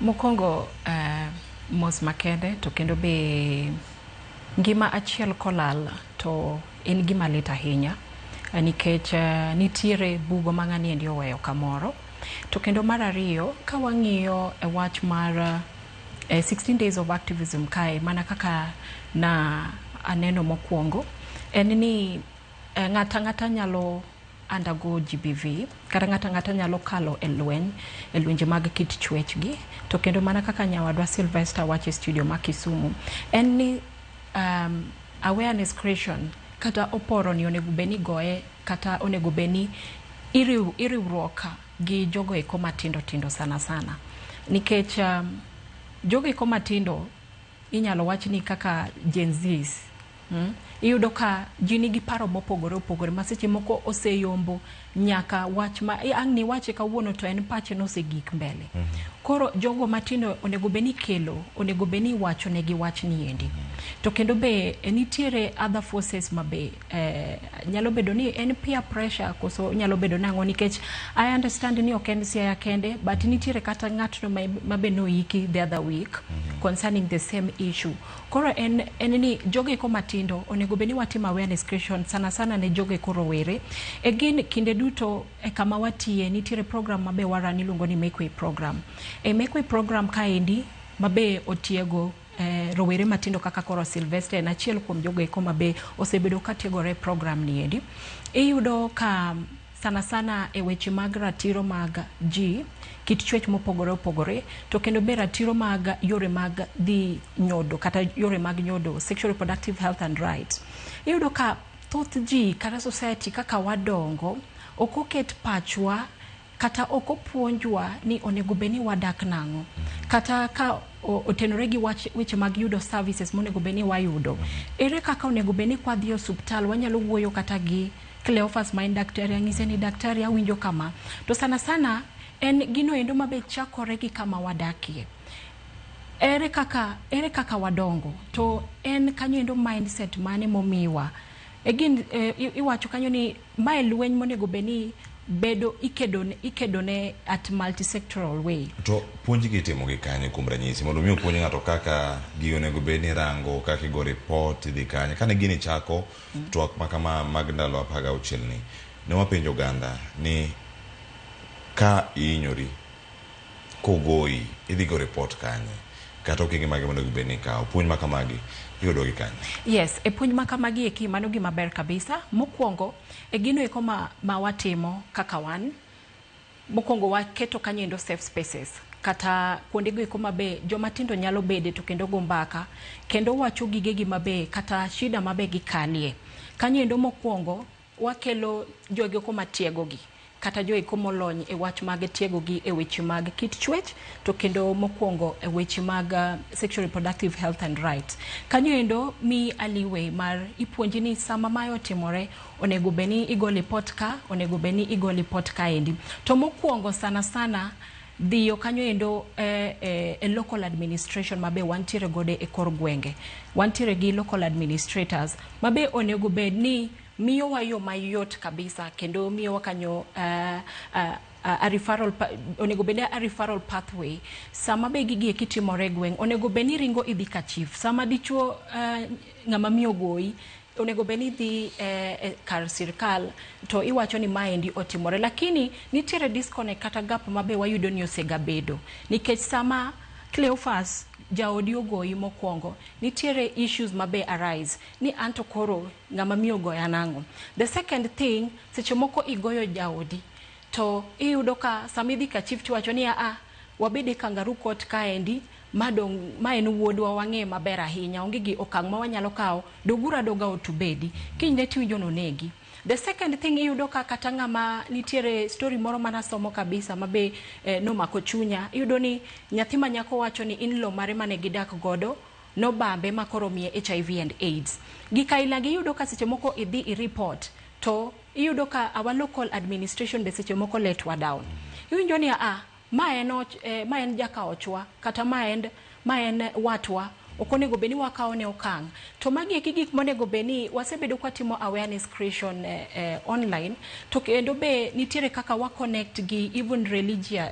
Mokwongo, mos makende to kendo be ngima achiel kolal to en gima lit ahinya nikech nitiere bugo ma ng'ani endi oweyo kamoro. To kendo mar ariyo, ka wang'iyo e wach mar 16 days of activism kae, mana kaka na aneno mokwongo, en ni ng'ata ng'ata nyalo undergo GBV kata ng'ata ng'ata nyalo kalo e lweny e lwenje mag kit chwech gi. To kendo mana kaka nyawadwa Sylvester wacho e studio ma Kisumu, en ni awareness creation kata oporo ni onego bed ni goye kata onego bed ni iriwruok gi jogo eko matindo tindo sana sana, nikech jogo eko matindo inyalo wach ni kaka Gen Zs, Iyudo ka ji nigi paro mopogore opogore ma seche moko oseyombo nyaka wach ma ang' niwache kawuono to en pache nosegik mbele. Koro jogo matindo onego bed ni kelo, onego bed ni iwacho negi wach ni endi. To kendo be nitiere other forces ma be nyalo bedo ni en peer pressure koso nyalo bedo nang'o, nikech I understand ni ok en Siaya kende, but nitiere kata ng'atno ma be noiki the other week concerning the same issue. Koro en ni jogo eko matindo onego bed ni watimo awareness creation sana sana ne jogo eko rowere. Again, kinde duto e kama watiye nitiere program ma be waran iluongo ni Make Way program. E Make Way program kaendi mabe otiego rowere matindo kaka koro Sylvester en achiel kuom jogo eko mabe osebedo ka tiegore e program ni endi. Iyudo ka sana sana e weche mag ratiro mag ji, kit chwech mopogore opogore, to kendo be ratiro mag yore mag dhi nyodo kata yore mag nyodo, sexual reproductive health and rights. Iyudo ka thoth ji kata society kaka wadongo ok oket pachwa kata ok opuonjwa ni onego bed ni wadak nang'o, kata ka otenore gi wach weche mag yudo services monego bed ni wayudo, ere kaka onego bed ni kwadhi e osuptal wanyalo wuoyo kata gi Cleophas ma en daktari, ang'ise ni daktari awinjo kama. To sana sana en gino endo mabe chakore gi kama wadakie, ere kaka wadongo, to en kanyo endo mindset mane momiwa. Again, iwacho kanyo ni mae lweny monego bed ni bedo ikedo ne at multisectoral way. To puonj gi itimo gi kanye? Kuom ranyisi, mondo mi opuonj ng'ato kaka gigi onego bed ni rango, kaka igo report, idhi kanye? Kane gini chako twak ma kama mag ndalo 16 ni, ne wapenjo oganda ni ka ihinyori kogoyi, idhi go report kanye, kata okenge mage monego bed ni ikawo? Puonj ma kamagi iyudo gi kanye? Yes, e puonj ma kamagi eki, mano gima ber kabisa. Mokwongo, e gino eko ma watimo kaka wan, mokwongo waketo kanyo endo safe spaces kata kuondego eko mabe joma tindo nyalo bede to kendo go mbaka kendo wacho gigegi mabe kata shida mabe gikalie. Kanyo endo mokwongo wakelo jogo eko matiegogi kata joeko molony e wach mag tiegogi e weche mag kit chwech, to kendo mokwongo e weche mag sexual reproductive health and rights. Kanyo endo mi aliwe mar ipuonji ni sama mae otimore onego bed ni igo lipot ka, onego bed ni igo lipot kaendi. To mokwongo sana sana dhiyo kanyo endo e local administration mabe wantiere godo e kor gwenge. Wantiere gi local administrators mabe onego bed ni miyowa yo mayot kabisa kendo miyowa kanyo a referral, onego bed ni a referral pathway. Sama be gigi eki timore e gweng', onego bed ni ringo idhi ka chief. Sama dichuo ng'ama miyo goyi, onego bed ni idhi kar sirkal to iwacho ni maendi otimore. Lakini nitiere disconnect kata gap mabe wayudo ni osegabedo nikech sama Cleophas jaodi ogoyi mokwongo, nitiere issues mabe arise ni anto koro ng'ama miyo ogoya nang'o. The second thing, seche moko igoyo jaodi to iyudo ka sama idhi ka chief tiwacho ni a wabede kangaroo court kaendi, ma dong ma en wuodwa, wang'e maber ahinya, onge gi okang' ma wanyalo kawo, doguru adoga ot ubedi, kinyne tiwinjo nonegi. The second thing, iyudo ka kata ng'ama nitiere story moro manasomo kabisa mabe nomako chunya, iyudo ni nyathi ma nyako wacho ni in-law mare mane gidak godo nobambe ma koro miye HIV and AIDS. Gik aila gi iyudo ka seche moko idhi i report to iyudo ka our local administration be seche moko let wa down. Iwinjo ni a ma en ma en jakaochwa kata ma en watwa, ok onego bed ni wakawo ne okang'. To magi eki gik monego bed ni wasebedo kwatimo awareness creation online, to kendo be nitiere kaka wa connect gi even religia